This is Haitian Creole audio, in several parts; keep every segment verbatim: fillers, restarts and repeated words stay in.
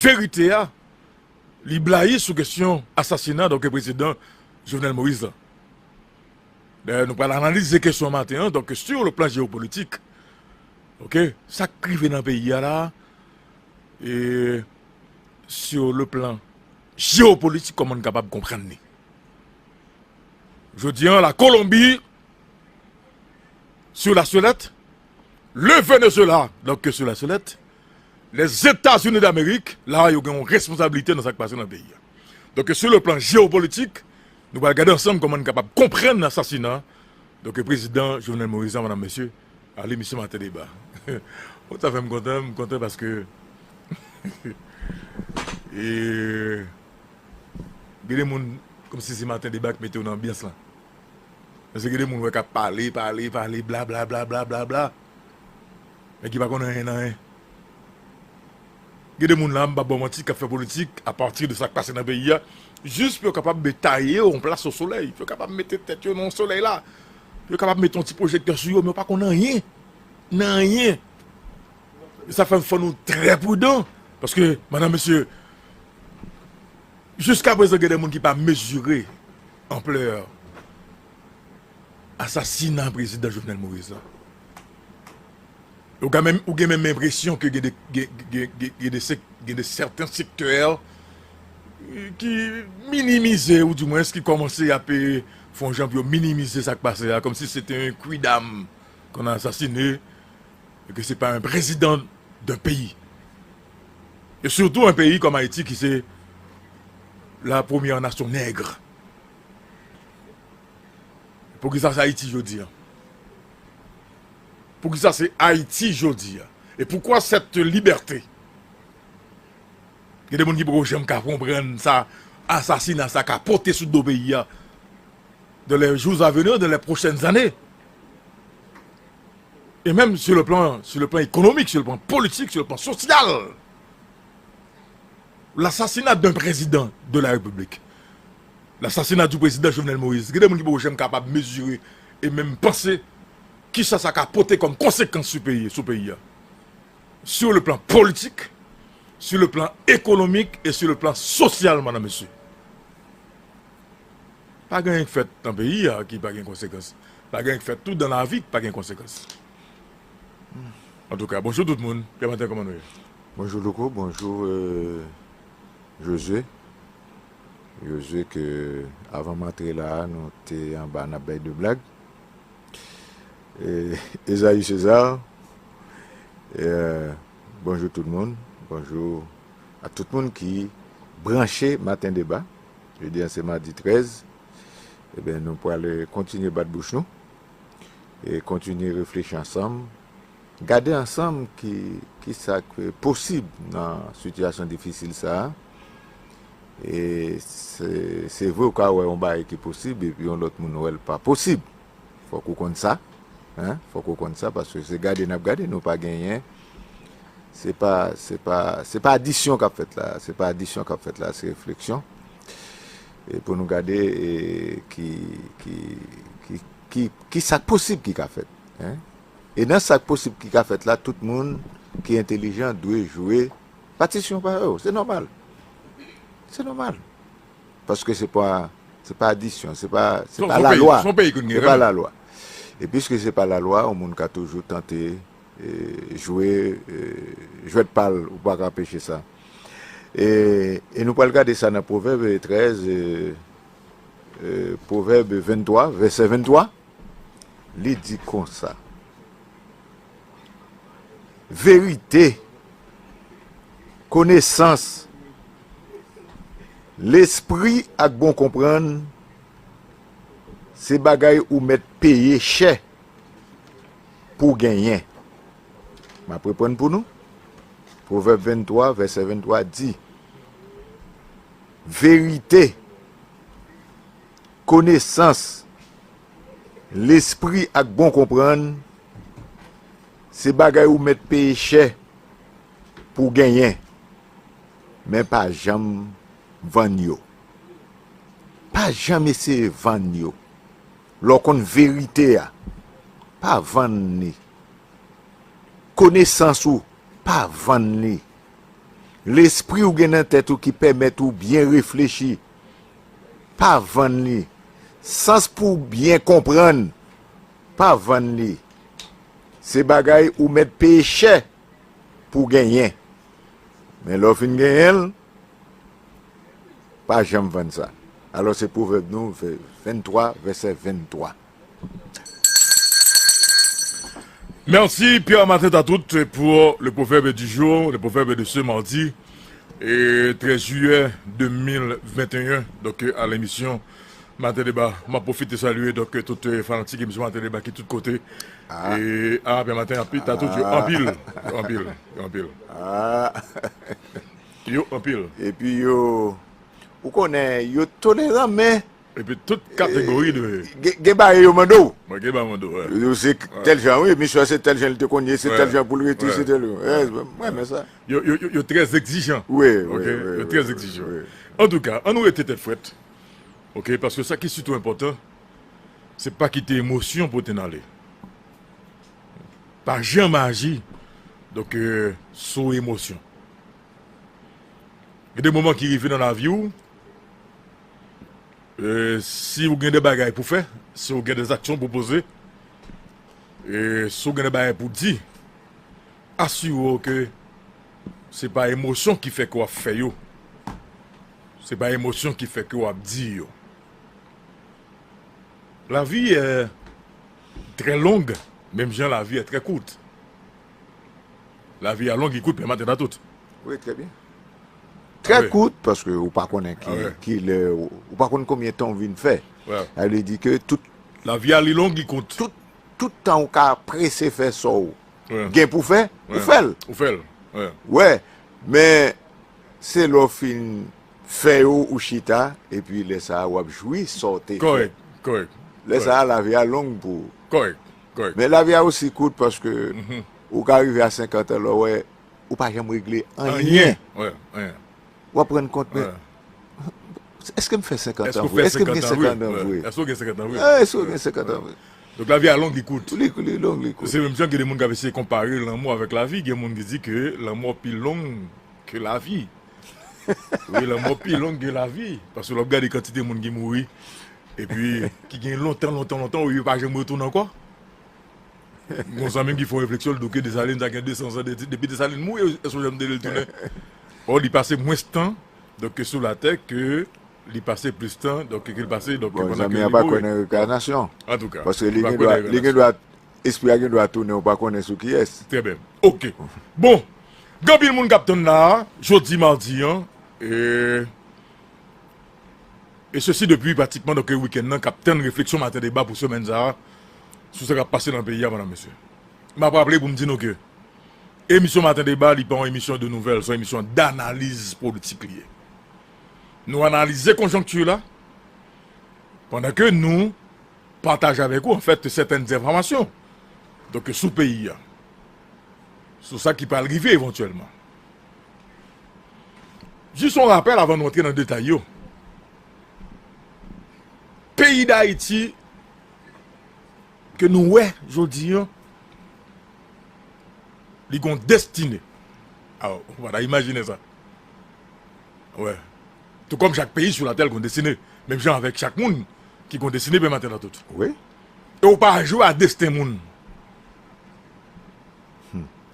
verite a, li blayi sou kesyon asasina, donk, prezidan Jovenel Moïse la. Dayè, nou pral analize kesyon maten an, donk, sur le plan jewopolitik. Oke? Sa k rive nan peyi a la, e sur le plan jewopolitik, kòman n kapab konprann li? Jodi an, la Kolonbi, sur la sellette, le Venezuela, donk, sur la sellette, les États-Unis d'Amérique, la, yo gen yon responsablite nan sa k pase nan peyi a. Donk, sur le plan jewopolitik, nou pral gade ansanm kòman n kapab konprann asasina, donk, prezidan Jovenel Moïse, medam, mesye, ale, misye, maten deba. Bon, sa fè m kontan, m kontan paske e, gen de moun, kòmsi se maten deba ki mete yo nan anbyans lan. Paske gen de moun wè k ap pale, pale, pale, bla, bla, bla, bla, bla, bla. Men ki pa konn anyen nan anyen. Gen de moun la, m p ap ba w manti, k ap fè politik apati de sa k pase nan peyi a, jis pou yo kapab taye yo yon plas o solèy, pou yo kapab mete tèt yo nan solèy la, pou yo kapab mete yon ti pwojektè sou yo, men yo pa konn anyen nan anyen. E sa fè fò nou trè pridan, paske, medam, mesye, jiska prezan, gen de moun ki pa mezire anplè asasina prezidan Jovenel Moïse la. Ou gen menm, ou gen menm enpresyon ke gen de, gen, gen, gen, gen de sèk-, gen de sèten sektè ki minimize, ou dimwens ki kòmanse ap, e, fè yon jan pou yo minimize sa k pase a, kòmsi se te yon kwidam ke w asasine, e ke se pa yon prezidan d'un pays. E sitou yon peyi kòm Ayiti ki se la première nation nègre. Poukisa se Ayiti jodi a? Poukisa se Ayiti jodi a? E poukwa cette liberté? Gen de moun ki poko janm ka konprann sa asasina sa ka pote sou do peyi a dans les jours à venir, dans les prochaines années. Et même sur le plan, sur le plan économique, sur le plan politique, sur le plan social. L'assassinat d'un président de la République, l'assassinat du président Jovenel Moïse, gen de moun ki poko janm kapab mezire e menm panse kisa sa ka pote kòm konsekans sou peyi, sou peyi a. Sur le plan politique, sur le plan économique et sur le plan social, medam, mesye. Pa gen anyen k fèt nan peyi a ki pa gen konsekans. Pa gen anyen k fèt tou dans la vie ki pa gen konsekans. Antouka, bonjou tout moun. Kè maten, kòman nou ye? Bonjou Louko, bonjou, euh, José. José ke avan m antre la a, nou te anba n ap bay de blag. E, Esaü César, e, bonjou tout moun, bonjou a tout moun ki branche Maten Deba. Jodi a se madi trèz. Ebyen, nou pral kontinye bat bouch nou e kontinye reflechi ansanm, gade ansanm ki, ki sa k posib nan sitiyasyon difisil sa a. E se, se vre ou ka wè yon bagay ki posib epi yon lòt moun wè l pa posib. Fòk ou konn sa, en, fòk ou konn sa, paske se gade n ap gade, nou pa genyen. Se pa, se pa, se pa adisyon k ap fèt la, se pa adisyon k ap fèt la, se refleksyon. E pou nou gade, e, ki, ki, ki, ki, ki sa k posib ki ka fèt, en. E nan sa k posib ki ka fèt la, tout moun ki entelijan dwe jwe patisyon pa yo. Se nòmal. Se nòmal. Paske se pa, se pa adisyon, se pa, se pa lalwa. Se pa lalwa. E piske se pa lalwa, yon moun ka toujou tante, e, jwe, e, jwèt pa l, ou pa ka anpeche sa. E, e nou pral gade sa nan Pwovèb trèz, e, e, Pwovèb venntwa, vèsè venntwa. Li di konsa, verite, konesans, lespri ak bon konprann, se bagay ou mèt peye chè pou w genyen. M ap reprann pou nou. Pwovèb venntwa, vèsè venntwa di, verite, konesans, lespri ak bon konprann, se bagay ou mèt peye chè pou w genyen, men pa janm vann yo. Pa janm eseye vann yo. Lè w konn verite a, pa vann li. Konesans ou, pa vann li. Lespri w gen nan tèt ou ki pèmèt ou byen reflechi, pa vann li. Sans pou w byen konprann, pa vann li. Se bagay ou mèt peye chè pou w genyen. Men lè w fin genyen l, pa janm vann sa. Alò, se pwovèb nou, ventwa, vèsè ventwa. Merci Pierre Martin Tatout pour le proverbe du jour, le proverbe de ce mardi et treize juillet deux mille vingt et un, donc euh, à l'émission Matin Débat. Mwen pwofite salye donc euh, tout euh, fanatik emisyon Matin Débat ki tout kote. Ah. E ah, Pierre Martin, anpil, Tatout, yo anpil, yo anpil, yo anpil. Ah. Yo anpil. Epi yo, ou konnen, yo toleran, men Epi tout kategori de. Gen, gen bagay yo mande w. Mwen gen ba mando, wè. Yo se tèl jan, wi, misye se tèl jan li te konn ye, se tèl jan pou l rete, se tèl jan. Mwen renmen sa. Yo, yo, yo, yo trè egzijan. Wi, Ok, wi, wi. Yo trè egzijan. Antouka, ann nou rete tèt frèt. Ok, paske sa ki sitou enpòtan, se pa kite emosyon pote n ale. Pa janm aji donk euh, sou emosyon. Gen de moman ki rive nan lavi w, euh, si w gen de bagay pou fè, si w gen de aksyon pou poze, euh, si w gen de bagay pou di, asire w ke se pa emosyon ki fè ke w ap fè yo. Se pa emosyon ki fè ke w ap di yo. Lavi est très longue, menm jan lavi est très courte. Lavi a long, li kout, men maten a tout. Wi, trè byen. Trè kout, paske ou pa konnen ki, ki lè, ou pa konn konbyen tan ou vin fè. Sa vle di ke tout. Lavi a li long, li kout. Tout, tout tan ou ka prese fè sa w gen pou fè, ou fè l. Ou fè l. Wè, men se lè w fin fè yo ou chita, epi lè sa a w ap jwi sa w te fè. Kòrèk, kòrèk. Lè sa a lavi a long pou ou. Kòrèk, kòrèk. Men lavi a osi kout paske ou ka rive a senkant an lè w wè ou pa janm regle anyen. Wè, anyen. W ap rann kont, men èske m fè senkant an vre? Èske m gen senkant an vre? Èske w gen senkant an vre? Eh, èske w gen senkant an vre? Donk lavi a long, li kout. Li, li long, li kout. Se menm jan gen de moun k ap eseye konpare lanmò avèk lavi. Gen moun ki di ke lanmò pi long ke lavi. Wi, lanmò pi long ke lavi. Paske lè w ap gade kantite moun ki mouri, epi ki gen lontan, lontan, lontan, yo pa janm retounen ankò. Gon zanmi m ki fè yon refleksyon, l di w ke Desalin sa gen de san zan de, depi Desalin mouri, èske w janm tande l tounen? Ò, li pase mwens tan donk sou latè ke li pase plis tan, donk ke l pase donk Bon, pandan zanmi ke a li pa mouri. Konnen reinkarnasyon. Antouka, Paske li gen dwa, li gen dwa, espri a gen dwa tounen, ou pa konnen sou kiyès. Trè byen. Ok. Bon, gen anpil moun k ap tann la a, jodi madi an, e E sesi depi pratikman donk wikenn nan k ap tann refleksyon Maten Deba pou semèn sa a sou sa k ap pase nan peyi a, medam, mesye. M ap raple pou m di nou ke emisyon Maten Deba, li pa yon emisyon de nouvèl, se yon emisyon danaliz politik li ye. Nou analize konjonkti la, pandan ke nou pataje avèk ou, anfèt, sètèn enfòmasyon donk sou peyi a, sou sa ki pral rive evantyèlman. Jis yon rapèl avan nou antre nan detay yo. Peyi Dayiti ke nou wè jodi an, li gon destine. Aw, ou pa ta imajine sa. Wè. Tou kòm chak peyi sou latè l gon destine, menm jan avèk chak moun ki gon destine, pè Maten Latout. Wi. E ou pa jwe a desten moun.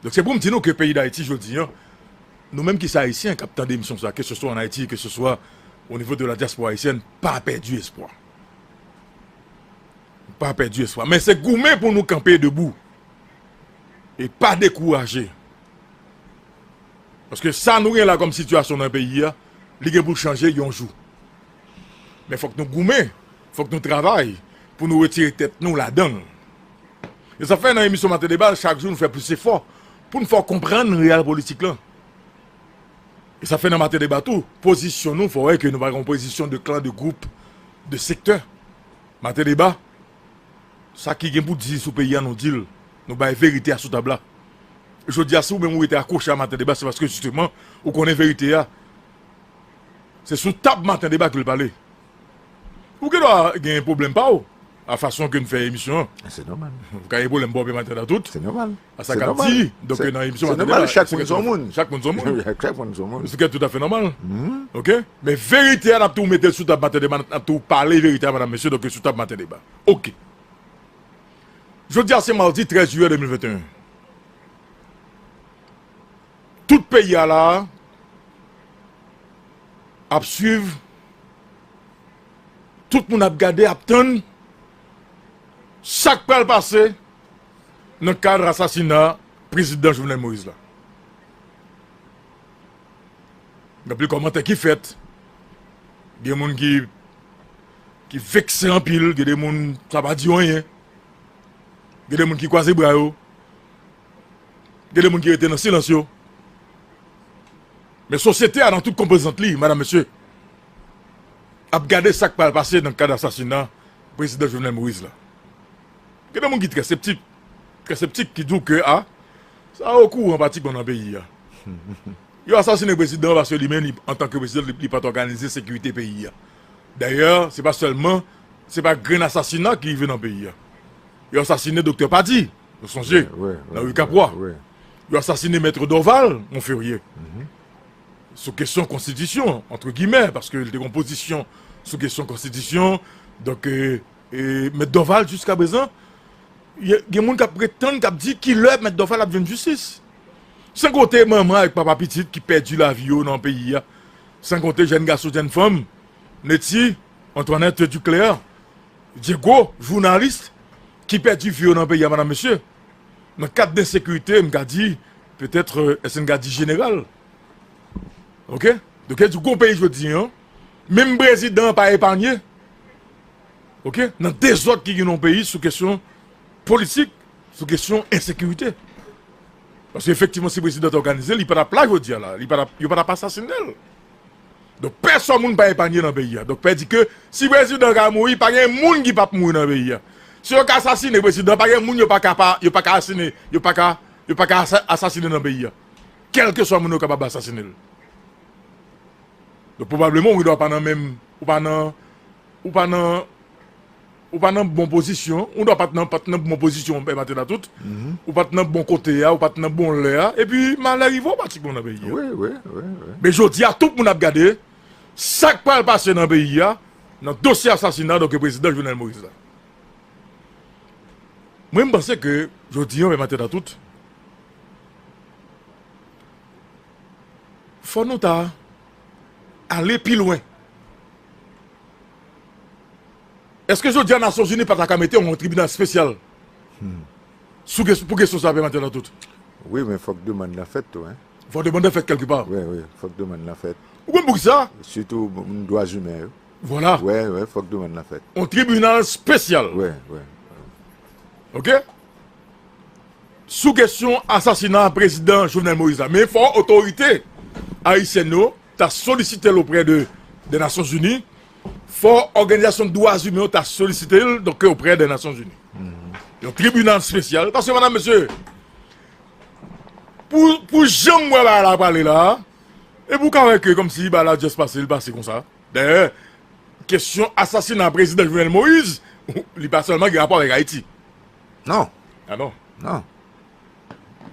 Donk se pou m di nou ke peyi Dayiti jodi an, nou menm ki se Ayisyen k ap tande emisyon sa, ke se swa an Ayiti, ke se swa o nivo de la dyaspora ayisyèn, pa pèdi espwa. Pa pèdi espwa. Men se goumen pou nou kanpe debou. E pa dekouraje. Paske sa nou gen la kòm sitiyasyon nan peyi a, li gen pou l chanje yon jou. Men fòk nou goumen, fòk nou travay pou nou retire tèt nou ladan l. E sa fè nan emisyon Maten Deba, chak jou nou fè plis efò pou n fè w konprann reyal politik lan. E sa fè nan Maten Deba tou, pozisyon nou, fò w wè ke nou pa gen yon pozisyon de klan, de gwoup, de sektè. Maten Deba, sa ki gen pou di sou peyi a, nou di l. Nou bay verite a sou tab la. Jodi a, si ou menm ou rete akwoche a Maten Deba, se paske jisteman, ou konnen verite a. Se sou tab Maten Deba ke l pale. Ou gen dwa gen pwoblèm pa w. a fason ke n fè emisyon an. Se nòmal. Ou ka gen pwoblèm bò pè maten nan tout. Se nòmal. A sa k ap di, donk, nan emisyon maten deba, chak moun se yon moun. Chak moun se yon moun. Chak moun se yon moun. Se tout à fait normal. Ok? Men verite a, n ap tou mete l sou tab maten deba, n ap tou pale verite a, madam, mesye, donk, sou tab maten deba. Ok. Jodi a, se madi trèz jiyè de mil venteyen. Tout peyi a la ap swiv, tout moun ap gade, ap tann sa k pral pase nan kad asasina prezidan Jovenel Moïse la. Gen anpil kòmantè ki fèt. Gen moun ki, ki vekse anpil. Gen de moun, sa pa di yo anyen. Gen de moun ki kwaze bra yo. Gen de moun ki rete nan silans yo. Men sosyete a, nan tout konpozant li, madam, mesye, ap gade sa k pral pase nan kad asasina prezidan Jovenel Moïse la. Gen de moun ki trè septik, trè septik, ki di w ke, a, sa okouran pratikman nan peyi a. Yo asasinen prezidan an paske li menm, li, antanke prezidan, li, li pa t òganize sekirite peyi a. Dayè, se pa sèlman, se pa grenn asasina ki rive nan peyi a. Yo asasinen Doktè Padi, nou sonje, nan ri Kapwa. Yo asasinen Mèt Dorval Monferrier. Sou kesyon konstitisyon, entre guillemets, paske li te gen yon pozisyon sou kesyon konstitisyon. Donk, e, e, Mèt Dorval, jiska prezan, y-, gen moun k ap pretann, k ap di kilè Mèt Dorval ap jwenn jistis. San konte manman avèk papa pitit ki pèdi lavi yo nan peyi a. San konte jèn gason, jèn fanm, Netty, Antoinette Duclair, Diego, jounalis, ki pèdi vi yo nan peyi a, madam, mesye. Nan kad ensekirite, m ka di, petèt, e, èske n ka di jeneral. Ok? Donk, e di gon peyi jodi an, menm prezidan an pa epanye. Ok? Nan dezòd ki gen nan peyi sou kesyon politik, sou kesyon ensekirite. Paske efektivman, si prezidan te òganize, li pa t ap la jodi a la. Li pa t ap, yo pa t ap asasinen l. Donk, pèsòn moun pa epanye nan peyi a. Donk, pè di ke si prezidan ka mouri, pa gen moun ki p ap mouri nan peyi a. Si yo ka asasinen prezidan, pa gen moun yo pa ka pa, yo pa ka asasinen, yo pa ka, yo pa ka asa-, asasinen nan peyi a. Kèlkeswa moun yo kapab asasinen l. Donk, pwobableman, ou gendwa pa nan menm, ou pa nan, ou pa nan, ou pa nan bon pozisyon, ou gendwa pa t nan, pa t nan bon pozisyon, pè maten nan tout, ou pa t nan bon kote a, ou pa t nan bon lè a, epi malè rive w pratikman nan peyi a. Wi, wi, wi, wi. Men jodi a, tout moun ap gade sa k pral pase nan peyi a, nan dosye asasina, donk, prezidan Jovenel Moïse la. Mwen, m panse ke jodi a, pè maten nan tout, fò nou ta ale pi lwen. Èske jodi a Nasyonzini pa ta ka mete yon tribinal espesyal sou kes-, pou kesyon sa, pè maten nan tout? Wi, men fòk demann lan fèt tou, en. Fòk demann lan fèt kèlkepa. Wi, wi, fòk demann lan fèt. Ou konn poukisa? Sitou moun dwa imen yo. Vwala. Wi, wi, fòk demann lan fèt. Yon tribinal espesyal. Wi, wi. Ok? Sou kesyon asasina prezidan Jovenel Moïse la. Men fò otorite ayisyèn yo ta solisite l oprè de, de Nasyonzini. Fò òganizasyon dwa imen yo ta solisite l, donk, oprè de Nasyonzini. Yon tribinal espesyal. Paske, madam, mesye, pou, pou jan m wè bagay la prale la, epi w ka wè ke kòmsi bagay la just pase, l pase konsa. Dayè, kesyon asasina prezidan Jovenel Moïse, li pa sèlman gen rapò avèk Ayiti. Non. A non. Non.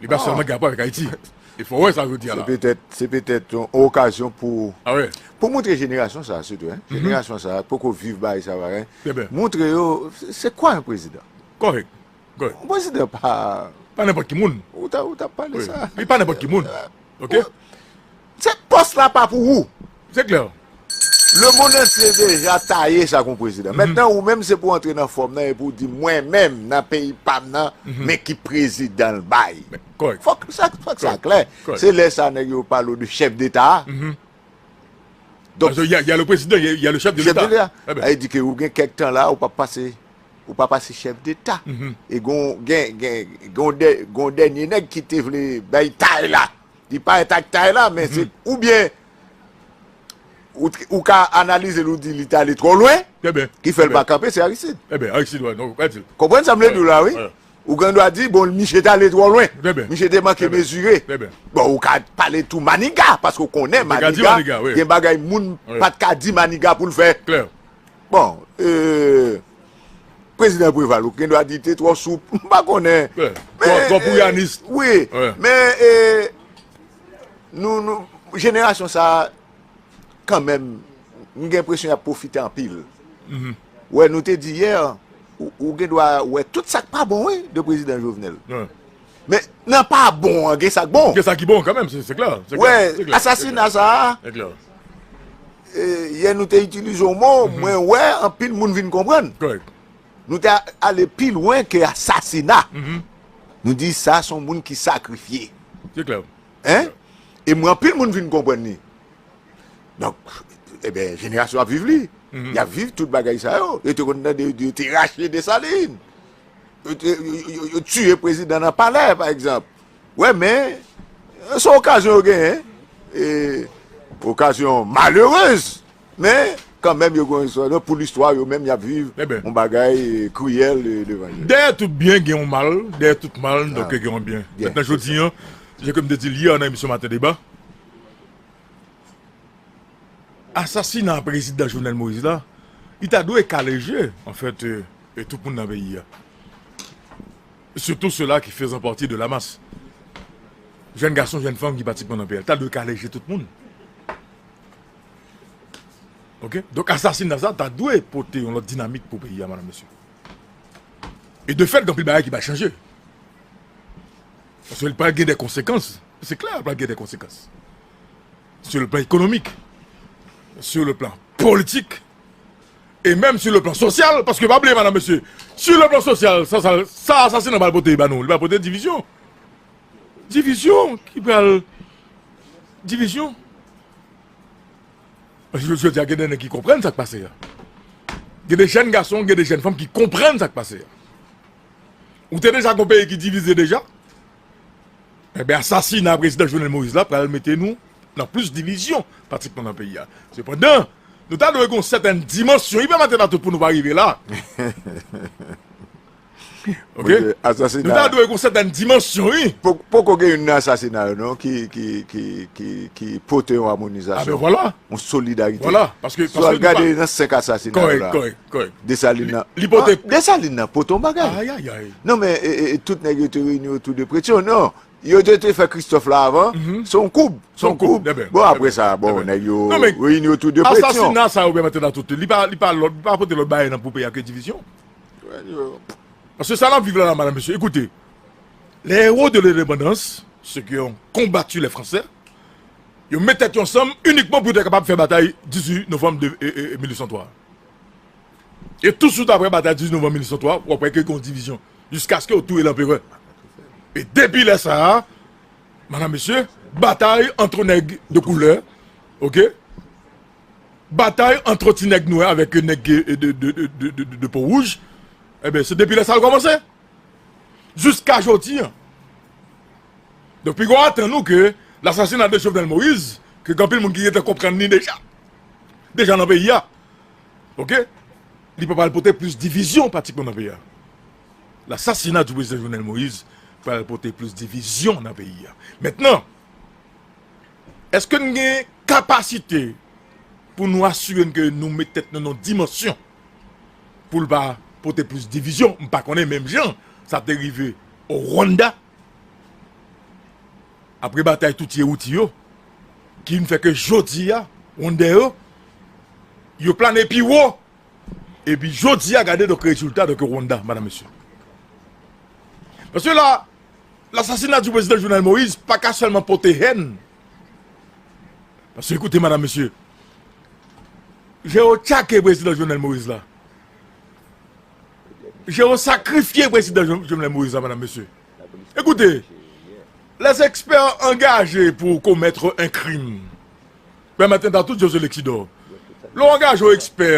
Li pa sèlman gen rapò avèk Ayiti. E fò w wè sa jodi a la. Se petèt, se petèt yon okazyon pou, pou montre jenerasyon sa a sitou, en. Jenerasyon sa a poko viv bagay sa a, bagay. Montre yo, se, se kwa yon prezidan? Kòrèk. Yon prezidan pa, pa nenpòt ki moun. Ou ta, ou ta pale sa. Li pa nenpòt ki moun. Ok? Se pòs la pa pou ou. Se klè. Lemonn antye deja taye sa kon prezidan. Mentnan, ou menm, se pou antre nan fòm nan epi w di, mwen menm, nan peyi pa m nan, men ki prezidan l bay. Kòrèk. Fòk sa, fòk sa klè. Se lè sa nèg yo pale w de chèf deta a. Donk, y a, y a le président, y a, y a le chef de l'État. Chèf de leta. Sa vle di ke ou gen kèk tan la, ou p ap pase, ou pa pase chèf deta. E gon, gen, gen, gon dè-, gon dènye nèg ki te vle bay tay la. Li parèt ak tay la, men se oubyen ou, ou ka analize l, ou di li t ale twò lwen, ki fè l pa kanpe, se Aristide. Eben, Aristide, wè, non, ou ka di l. Konprann sa m vle di w la, wi. Ou gen dwa di, bon, misye t ale twò lwen. Misye te manke mezire. Bon, ou ka pale tou Maniga, paske w konnen Maniga, gen bagay moun pa t ka di Maniga pou l fè. Bon, e, Prezidan Preval, ou gen dwa di te twò soup, m pa konnen. Men, twò, twò pouyanis. Wi, men, e, nou, nou, jenerasyon sa a, kanmenm, m gen enpresyon y ap pwofite anpil. Wè, nou te di yè, ou, ou gen dwa wè tout sa k pa bon, wi, de prezidan Jovenel. Men, nan pa bon an, gen sa k bon. Gen sa ki bon kanmenm, se, se klè. Wè, asasina sa a, e, yè nou te itilize yon mo, mwen wè anpil moun vin konprann. Nou te a-, ale pi lwen ke asasina. Nou di sa se yon moun ki sakrifye. Se klè. Hein? E mwen, anpil moun vin konprann li. Donk, ebyen, jenerasyon ap viv li. Y ap viv tout bagay sa yo. Yo te konn tande yo di yo te rache Desalin. Yo te, yo, yo, yo, yo tiye prezidan nan palè, pa egzanp. Wè, men, se okazyon yo genyen. E, okazyon malerez. Men, kanmenm, yo gen yon istwa. Donk, pou listwa, yo menm, y ap viv yon bagay, e, kriyèl, e, devan yo. Dèyè tout byen, gen yon mal. Dèyè tout mal, donk, gen yon byen. Mentnan, jodi an, jan ke m te di l yè nan emisyon Maten Deba, asasina prezidan Jovenel Moïse la, li ta dwe kale je, anfèt, e, e tout moun nan peyi a. Surtout ceux-là qui faisant partie de la masse. Jèn gason, jèn fanm ki pati pran nan peyi a, ta dwe kale je tout moun. Oke? Donk, asasina sa ta dwe pote yon lòt dinamik pou peyi a, madam, mesye. E de fèt, gen anpil bagay ki pral chanje. Paske li pral gen de konsekans. Se klè, li pral gen de konsekans. Sur le plan économique, sur le plan politique, e menm sur le plan social, paske pa bliye, madam, mesye, sur le plan social, sa, sa, sa asasina pral pote ba nou, li pral pote divizyon. Divizyon, ki pral, divizyon. Paske jodi a, gen de nèg ki konprann sa k pase a. Gen de jèn gason, gen de jèn fanm ki konprann sa k pase a. Ou te deja gon peyi ki divize deja. Enben, asasina prezidan Jovenel Moïse la pral mete nou nan plis divizyon, pratikman, nan peyi a. Sepandan, nou ta dwe gon sètèn dimansyon, li pa maten nan tout pou nou pa rive la. Oke? Nou ta dwe gon sètèn dimansyon, wi. Po-, poko gen youn nan asasina yo, non, ki, ki, ki, ki, ki pote yon amonizasyon, yon solidarite. Vwala, paske, si w al gade nan senk asasina yo la, kòrèk, kòrèk. Desalin nan. Li, li pote, ah, Desalin nan pote yon bagay. Ay, ay, ay. Non, men, e, e, e tout nèg yo te reyini otou de Pétion, non. Yo te, te fè Christophe la avan. Se yon koub. Se yon koub. Bon, apre sa, bon, nèg yo reyini otou de Pétion. Asasina sa yo pèmèt nan tout. Li pa, li pa lòt, li pa pote lòt bagay nan pou peyi a ke divizyon. Paske sa n ap viv la, la, madam, mesye, écoutez, les héros de l'indépendance, ceux qui ont combattu les Français, yo met tèt yo ansanm inikman pou yo te kapab fè batay dizuit novanm de, e, e, mil uit san twa. E touswit apre batay dizuit novanm mil uit san twa, w ap wè ke gen yon divizyon, jiskaske yo touye lanperè. E depi lè sa a, madam, mesye, batay ant nèg de koulè, oke? Batay ant ti nèg nwè avèk nèg de, de, de po wouj, enben, se depi lè sa a l kòmanse. Jiska jodi a. Donk, piga w atann ou ke lasasina de Jovenel Moïse, ke gen anpil moun ki gentan konprann li deja. Deja nan peyi a. Oke? Li pa pral pote plis divizyon pratikman nan peyi a. Lasasina di prezidan Jovenel Moïse pral pote plis divizyon nan peyi a. Mentnan, èske n gen kapasite pou nou asire n ke nou met tèt nou nan yon dimansyon pou l pa pote plis divizyon? M pa konnen menm jan sa te rive o Rwanda, apre batay Tutsi e Hutu yo, ki vin fè ke jodi a, Rwandè yo, yo plane pi wo. Epi jodi a, gade donk rezilta donk Rwanda, madam, mesye. Paske la, lasasina di prezidan Jovenel Moïse pa ka sèlman pote hèn. Paske, ekoute, madam, mesye, jan yo tchake prezidan Jovenel Moïse la, jan yo sakrifye prezidan Jo-, Jovenel Moïse la, madam, mesye. Ekoute, les experts engagés pour commettre un crime. Pèmèt nou ta tout José Lexidor. Lè w angaje yon ekspè